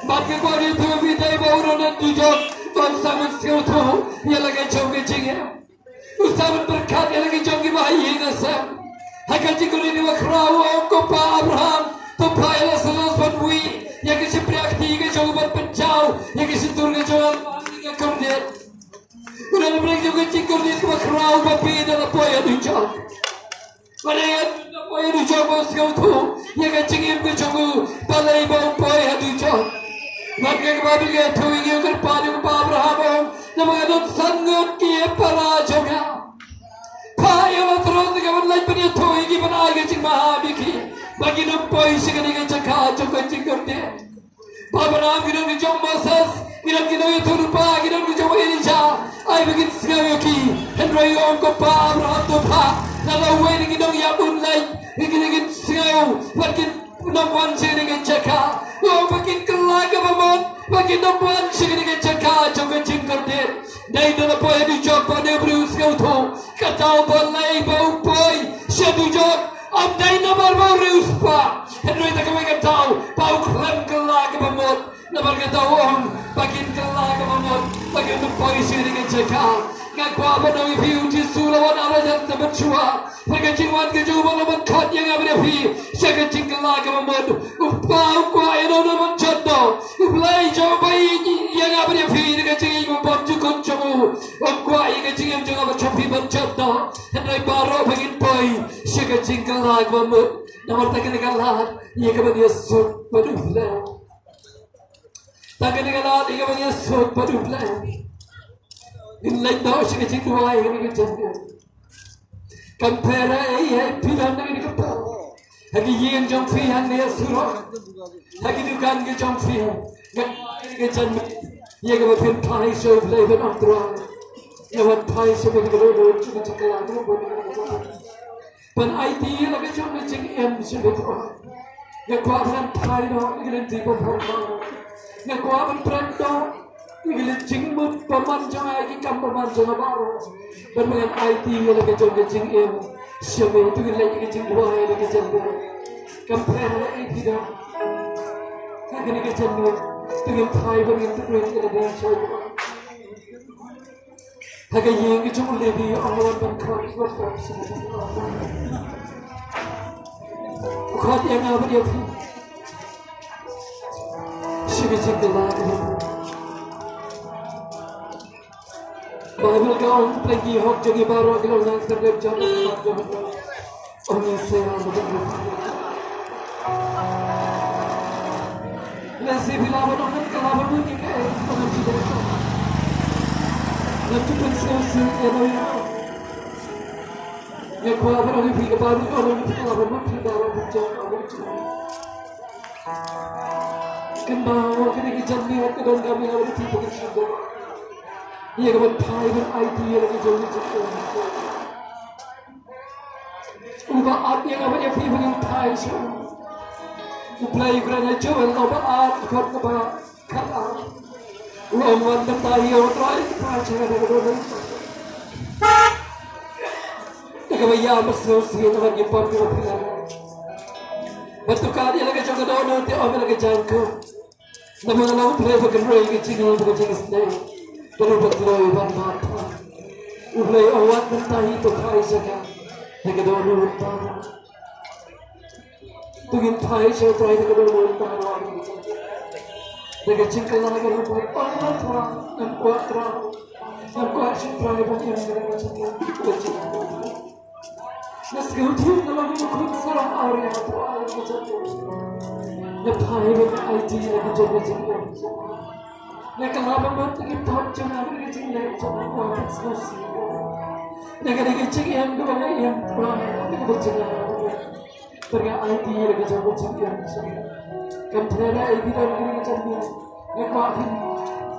Bad nga kwah ban ïathuh ïa phi, dei ba u don ha dujok ba u sa mut sngewthuh ïa la ka jong ka jingim. U sa mut pyrkhat ïa la ka jong kiba ha ïing ha sem. Ha ka jingkordit kaba khraw u ong, ko Pa Abraham, to phah ïa Lasaros ban wih ïa ka shympriahkti ka jong u, ban pynjaw ïa ka shyntur ka jong u, ban ïa ka kordit. U don ha pdeng jong ka jingkordit kaba khraw, ba phi don la poi ha dujok. Balei u la poi ha dujok? Ba u sngewthuh ïa ka jingim ka jong u, balei ba u poi ha dujok. Bad ka Baibl ka ïathuh ïa ngi, u kyrpad ïa u Pa Abraham, u ong, namar nga don san ngut ki para jong nga. Phah ïa u Lasaros, nga ban leit ban ïathuh ïa ki, ban ai ka jingmaham ïa ki, ba kin ym poi sha kane ka jaka jong ka jingkordit. Pa Abraham, ki don ki jong Moses, ki don ki nongïathuhlypa, ki don ki jong Elijah, ai ba kin sngew ïa ki. Hynrei u ong, ko Pa Abraham, to phah na la uwei na ki nongïap un leit, ïa kine kin sngew bad kin nym wan sha kane ka jaka. U ong ba kin kylla kaba mut, ba kin nym wan sha kane ka jaka jong ka jingkordit. Dei na la poi ha dujok ba une u briew u sngewthuh. Kata u, balei ba u poi sha dujok? Ym dei namar ba u riewspah, hynrei da kawei ka daw ba u khlem kylla kaba mut. Namar kata u ong ba kin kylla kaba mut, ba kin nym poi sha kane ka jaka. Nga kwah ban ong ïa phi, u Jisu u la wan arhajar snem mynshuwa. Bad ka jingwan ka jong u ba long ban khot ïa nga bad ïa phi sha ka jingkylla kaba mut. U Kpa u kwah ïa uno uno ban jot noh. U Blei jong u ba ïeit ïa nga bad ïa phi da ka jingïeit ba bymjukut jong u. U kwah ïa ka jingim jong nga bad jong phi ban jot noh. Hynrei baroh ba ngin poi sha ka jingkylla kaba mut. Namar ta kane ka lad ïa ka ban ïasuk bad U Blei. Ta kane ka lad ïa ka ban ïasuk bad U Blei. Ngin leit noh sha ka jingduwai ha kane ka janmiet. Kam pher ei ei phi don ha kane ka por. Ha ki ïing jong phi hangne ha surok, ha ki dukan ki jong phi. Ngan duwai ha kane ka janmiet ïa kaba phin phai sha U Blei ban ong, Trai, nga wan phai sha me da ka dohnud, sha ka jingkylla kaba mut. Ban aiti ïa la ka jong ka jingim sha me, Trai. Nga kwah ban phai noh ïa ka lynti bymman. Nga kwah ban pyndonkam ïa ka lynti jingmut bymman jong nga, ïa ki kam bymman jong nga baroh. Ban ngan aiti ïa la ka jong ka jingim sha me. To ngin leit ïa ka jingduwai ïa la ka jong ka. Kam pher ei ei phi don ha kane ka janmiet, to ngin phai ban ngin tynjuh ïa la ka jong ka. Ha ka ïing ka jong u Levi, ong, la wan ban khot, wan ban khot sha ka jingkylla. U khot ïa nga bad ïa phi sha ka jingkylla. Baibl ka ong, pynlong ki hok jong ngi baroh ki long nang kyrdan jong ngi. Ong ïa sera ba dang. Lehse phi lah ban ong, ngan kylla ban mut ïa kaei kaba ngan shu leh. Ngan shu pynsngewsih ïa no ïa no. Nga kwah ban ong ïa phi, ka Baibl ka ong, ngan kylla ban mut, phi lah ban mut jong, ban mut jong. Kynmaw, kane ka janmiet ka don kam ïa phi ba kin sngewbha ïa ka ban phai ban aiti ïa la ka jong ka jingim. Uba ap ïa nga bad ïa phi ba ngin phai sha u. U Blei u kren ha Joel lynnong ba ar, dkhot kaba khatar. U ong, wat mynta hi, O Trai, phai sha nga da ka dohnud. Da kaba ïam bad sngewsih namar ki pop kiba phi la leh. Bad to kat ïa la ka jong ka dohnud, te ym ïa la ka jong ka. Namar nga long U Blei uba kynrei ka jingim bad ka jingisynei, bad uba kloi ban mat. U Blei u ong, wat mynta hi, to phai sha nga da ka dohnud. To ngin phai sha U Trai da ka dohnud. Da ka jingkylla ka ruh, ong, Trai, ngam kwah, Trai, ngam kwah shuh, Trai, ban im da ka jingim, da ka jingim. Nga sngewthuh nga long u khun sarong awria, Trai, ka jingim. Nga phai ban aiti ïa ka jong ka jingim. Nga kylla ban mut ïa ki pop jong nga, ïa ka jingleh jong nga, Trai, sngewsih. Ïa kane ka jingim kaba nga im, Trai, ïa kaba jingim. Trai, nga aiti ïa ka jong ka jingim jong nga. Kam pher ei ei phi don ha kane ka janmiet, nga kwah phin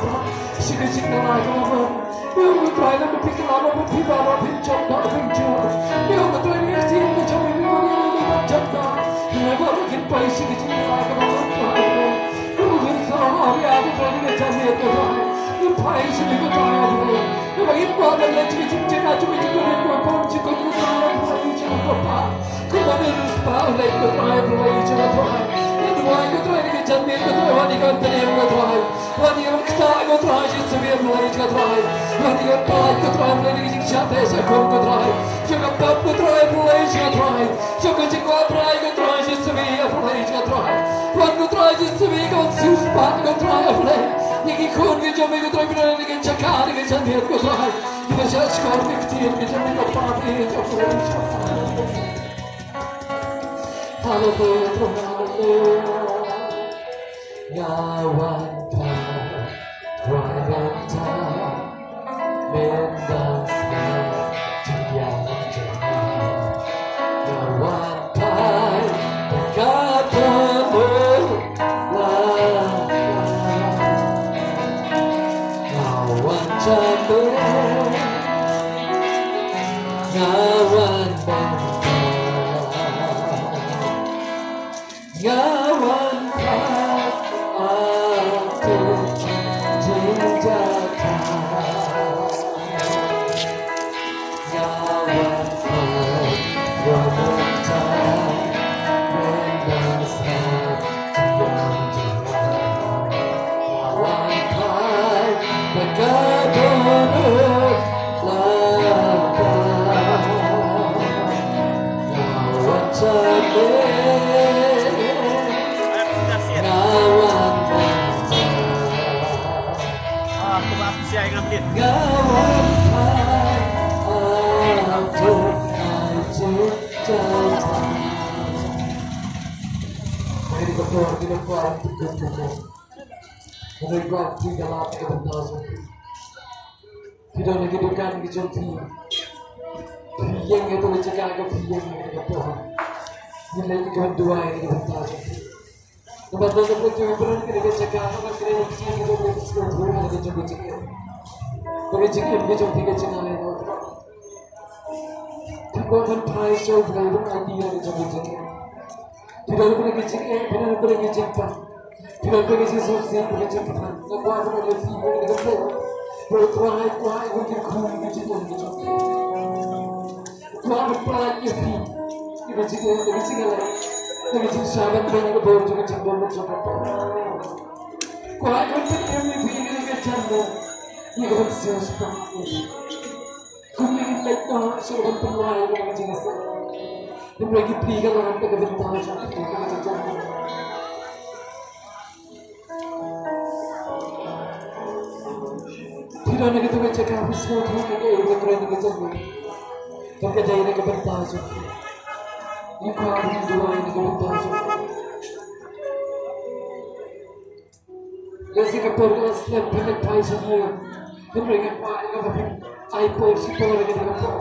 Kata shi ka jingkylla kaba bun. Ïa u Trai, lada phi kylla ba bun, phi baroh phin jop da, phin jop. Ïa u Trai, ïa ka ktien ka jong phi, phi baroh phin jop da. Ïa baroh kin poi sha ka jingkylla kaba bun, Trai. Ïa u Trai, ïa u Trai, ïa ka jingkylla kaba bun, Trai. Ïa phi sha ka jingkylla kaba bun, Trai. Ïa ba ngin kwah ban leit sha ka jingkylla, sha ka jingkylla, sha ka jingkylla, sha ka jingkylla. Kumba u Ruth u la leit, ko Trai, u la leit, ko Trai. Ngi duwai, ko Trai, ïa ka jingmut, ko Trai, wat ïa ka bynta, ko Trai. Wat ïa ka bynta, ko Trai, Jisu, u la leit, ko Trai. Wat ïa ka bynta, ko Trai, u la leit, ïa ka jingshah teh shah khum, ko Trai. Ïa ka bynta, ko Trai, u la leit, ko Trai. Ïa ka jingkwah, Trai, ko Trai, Jisu, u la leit, ko Trai. Wat, ko Trai, Jisu, ka siewspah, ko Trai, u la leit. Ïa ki khun ki jong me, ko Trai, pynlong ïa ka jaka, ïa ka jingmut, ko Trai. Ïa ka jingshah shkor, ïa ka ktien, ïa ka jingmut, ko Trai, u la leit, ko Trai. Haleluya, haleluya. Nga wan phai, wan wan ta, mynta sa jingïaid jong nga. Nga wan phai, ka don la. Nga wan ta, nga wan mynta. Nga wan phai, atu jingjakhlia. Nga wan phai, wan wan ta, wan wan sa, jingjakhlia. Nga wan phai, ba ka don la ka. Nga wan sa, nga wan sa. Ah, kumba ap sia ing amdit. Nga wan phai, ah, tu, ah, tu, tu, tu. Phi don ha ki dukan ki jong phi. Phi ïeng ïa ka jaka ka phi ïeng ïa ka por. Ngin leit ïa ka duwai ïa ka bynta jong phi. Namar ba ka phi ïeng ïa ka jaka ka phi ïeng ïa ka jaka ka jong phi. Ka jingim ka jong phi ka jingim. Phi kwah ban phai sha u Blei ban ai ïa ka jong phi. Phi don ha ka jingim, phi don ha ka jingpang. Phi don ha ka jingsngewsih, ha ka jingpang. Nga kwah ban ong ïa phi, phi don ha ka jingpang. Phi kwah, kwah, kwah, kwah, kwah, kwah. Kwah ban pynlait ïa phi. Ïa ka jingim, ïa ka jingim. Ïa ka jingshah ban beh, ïa ka bor, ïa ka jingbor, ïa ka jingpang. Kwah ban pynlait ïa phi, ïa ka jingim. Ïa ka ban siewspah. Kumne ngin leit noh sha ban pynlait ïa ka jingïaseng. Hynrei ki plie ka lam da ka bynta jong phi ka jong. Phi don ha kito ki jaka phi sngewthuh ïa ka jingïaseng ka jong. Ka dei na ka bynta jong phi. Ngi kwah ban duwai na ka bynta jong phi. Lehse ka por ka la slem phi leit phai sha ïing. Hynrei nga kwah ïa ka ba phin ai por shipor ïa kane ka por.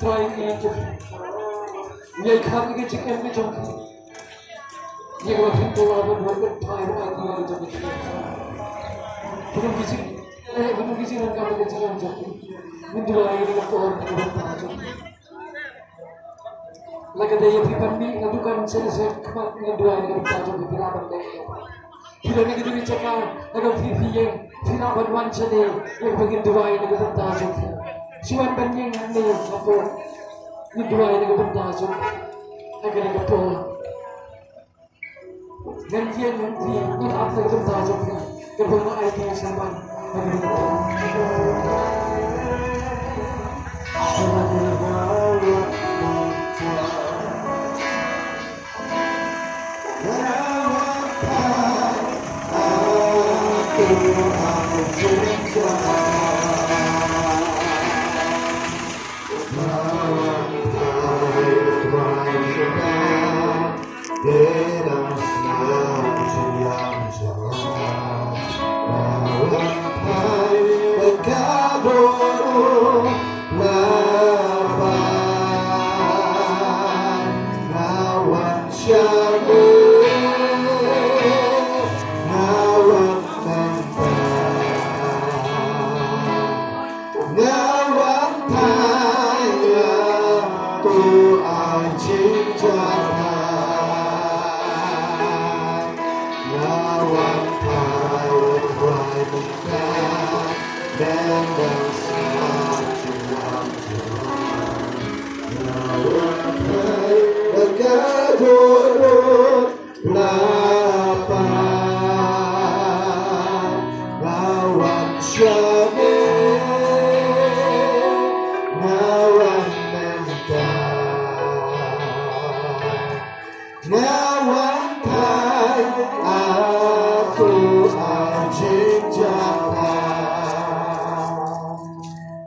Trai ïa ka jingim. Ïa ka jingim ka jong phi. Ïa ka ba phin kylla ban wan ban phai ban ai ïa ka jingim. Phi don ki jingim. Phi don ki jingim ka jong phi. Ngin duwai ïa ka por ka jong phi. La ka dei ïa phi ban mih na dukan shen shen khmat, ngin duwai na ka bynta jong phi, phi lah ban leh. Phi don ha kito ki jaka ha ka phi phi ïeng, phi lah ban wan shane, ïa kaba ngin duwai na ka bynta jong phi. Shu wan ban ïeng hangne hapoh, ngin duwai na ka bynta jong phi. Ha kane ka por. Ngan ïeng ngan ïeng, ngan ap na ka bynta jong phi. Kaba nga ai ïa ka sermon.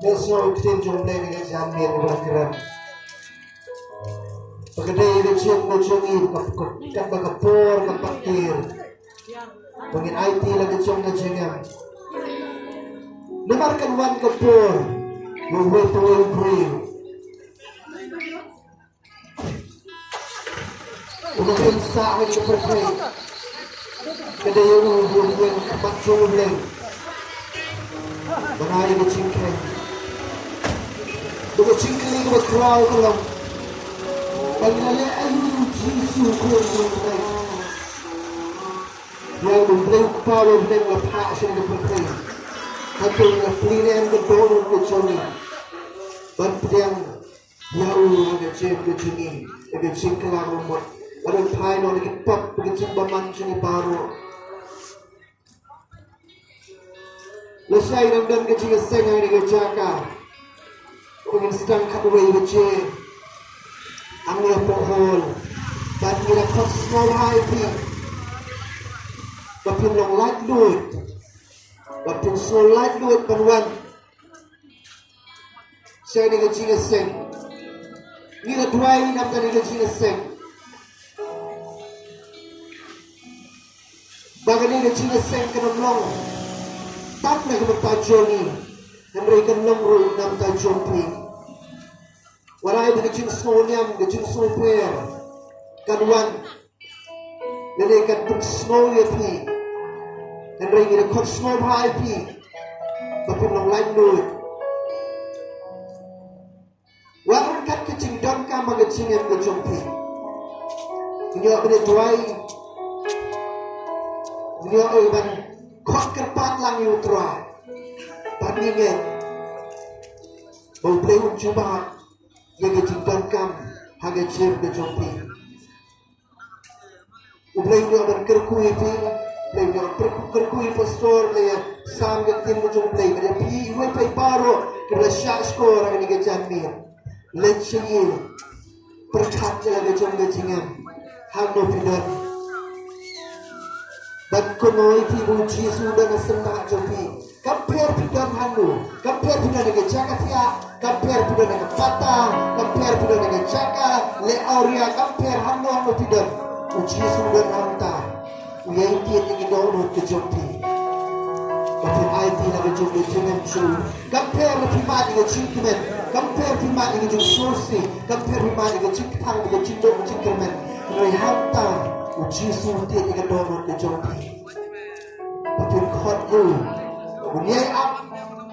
Let's go, ktien jong U Blei, ïa ka jingim ba kren. Ba ka dei ka jingim ka jong ngi, ka, ka, ka, ka por ka pyrthei. Ba ngin aiti la ka jong ka jingim. Namar kan wan ka por, u wei pa u briew uba pynshah ha ka pyrthei. Ka dei u briew uba wan ha khmat jong U Blei. Ban ai ka jingkheiñ. Ba ka jingkylli kaba khraw ka long, ba ngi la leh aïu ïa u Jisu u Khun jong U Blei? Ïa U Blei U Kpa uba ha bneng la phah sha ka pyrthei. Hato ngi la plie ne em ka dohnud ka jong ngi ban pdiang ïa u ha ka jingim ka jong ngi, ha ka jingkylla ruh mut? Hato phai noh na ki pop bad ka jingbymman jong ngi baroh? Lashai ngi dang don ka jingïaseng ha kane ka jaka. Ba ngin sdang khatwei baje hangne hapoh hall. Bad ngi la khot sngewbha ïa phi ba phin long laitluid, ba phin sngew laitluid ban wan sha kane ka jingïaseng. Ngi la duwai namar kane ka jingïaseng, ba kane ka jingïaseng kan ym long tang na ka bynta jong ngi, hynrei kan long ruh na ka bynta jong phi. Wat ai ba ka jingsngewniam, ka jingsngewpher kan wan, lane kan pynsngew ïa phi. Hynrei ngi la khot sngewbha ïa phi ba phin long laitluid. Wat ryngkat ka jingdonkam ha ka jingim ka jong phi. Ngi ïoh ban duwai, ngi ïoh ban khot kyrpad lang ïa U Trai. Bad ngi ngeit ba U Blei un jubab ïa ka jingdonkam ha ka jingim ka jong phi. U Blei un ïoh ban kyrkhu ïa phi, U Blei un ïoh ban kyrkhu, kyrkhu ïa pastor, lane ïa sam ka ktien ka jong U Blei, bad ïa phi iwei pa iwei baroh kiba la shah shkor ha kane ka janmiet. Leit sha ïing, pyrkhat ïa la ka jong ka jingim hangno phi don. Bad kumno ïa phi ba U Jisu u don ha syrngam jong phi. Kam pher phi don hangno, kam pher phi don ha ka jaka thiah, kam pher phi don ha ka pata, kam pher phi don ha ka jaka leh awria, kam pher hangno hangno phi don, U Jisu u don hangta. U ïai tied ïa ki dohnud ki jong phi. Ba phin aiti la ka jong ka jingim sha u. Kam pher ba phi mad ïa ka jingkmen, kam pher phi mad ïa ka jingsngewsih, kam pher phi mad ïa ka jingkthang, ka jingdoh, ka jingkyrmen. Hynrei hangta U Jisu u tied ïa ka dohnud ka jong phi. Ba phin khot ïa u, ba un ïai ap,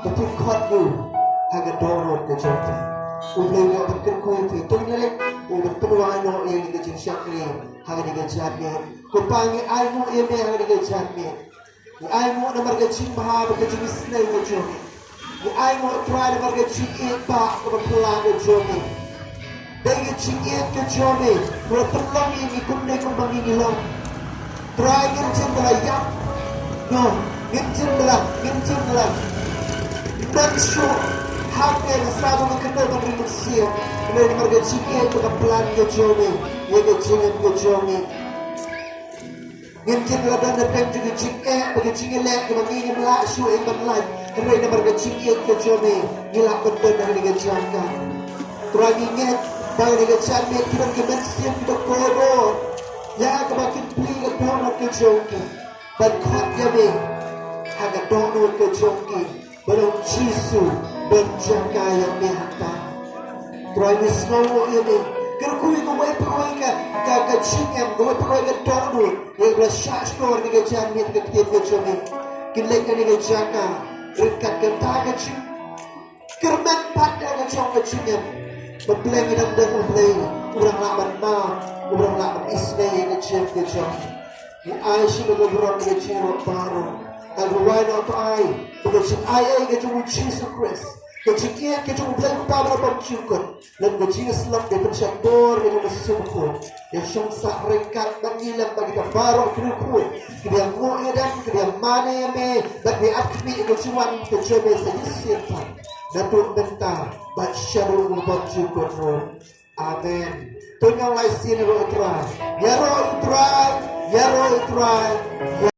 ba phin khot ïa u ha ka dohnud ka jong phi. U Blei u ïoh ban kyrkhu ïa phi. To ngin leit, u ban pynwai noh ïa kane ka jingshakri ha kane ka janmiet. Ko Pa, ngi ainguh ïa me ha kane ka janmiet. Ngi ainguh namar ka jingbha bad ka jingisynei ka jong me. Ngi ainguh Trai namar ka jingïeit ba kaba phylla ka jong me. Dei ka jingïeit ka jong me kaba pynlong ïa ngi kumne kumba ngi long. Trai, ngim jin ba la ïap. No, ngim jin ba la, ngim jin ba la don shuh. Hangne ngi sdang ban kynnoh ban ring mynsiem. Hynrei namar ka jingïeit bad ka plan ka jong me ïa ka jingim ka jong ngi. Ngim kit la don na pdeng jong ka jingeh bad ka jingïaleh kaba ngi ngim lah shuh ban lait. Hynrei namar ka jingïeit ka jong me ngi lah ban don ha kane ka jaka. Trai, ngi ngeit ba kane ka janmiet ka don ki mynsiem kiba kordor ïa kaba kin plie ka dohnud ka jong ki ban khot ïa me ha ka dohnud ka jong ki. Ba long Jisu ban jaka ïa me hangta. Trai, ngi sngewnguh ïa me. Kyrkhu ïa kawei pa kawei ka, ka, ka jingim, kawei pa kawei ka dohnud ïa kaba la shah shnong ha kane ka janmiet, ka ktien ka jong me. Kin leit ha kane ka jaka ryngkat kata ka jing kyrmen pat ïa ka jong ka jingim. Ba Blei, ngi dang don, U Blei, u dang lah ban map, u dang lah ban isynei ïa ka jingim ka jong ngi. Ngi ai sha me ka burom ka jingïaroh baroh. Ngi duwai noh, to ai ba ka jingai ei ka jong U Jisu Khrist, ka jingïeit ka jong U Blei Kpa ba la bymjukut, lem ka jingïasyllok, ka pynshait bor ïa ka mynsiem bakhuid, ïa shong sah ryngkat bad ngi lem bad kita baroh ki riewkhuid kiba ïanguh ïadem, kiba ïamane ïa me bad kiba ïaid khmih ïa ka jingwan ka jong me sa shisien pat, naduh mynta bad shaduh u bymjukut ruh. Amen. To ngin ïa ïasiem ïaroh ïa U Trai. Ïaroh ïa U Trai. Ïaroh ïa U Trai.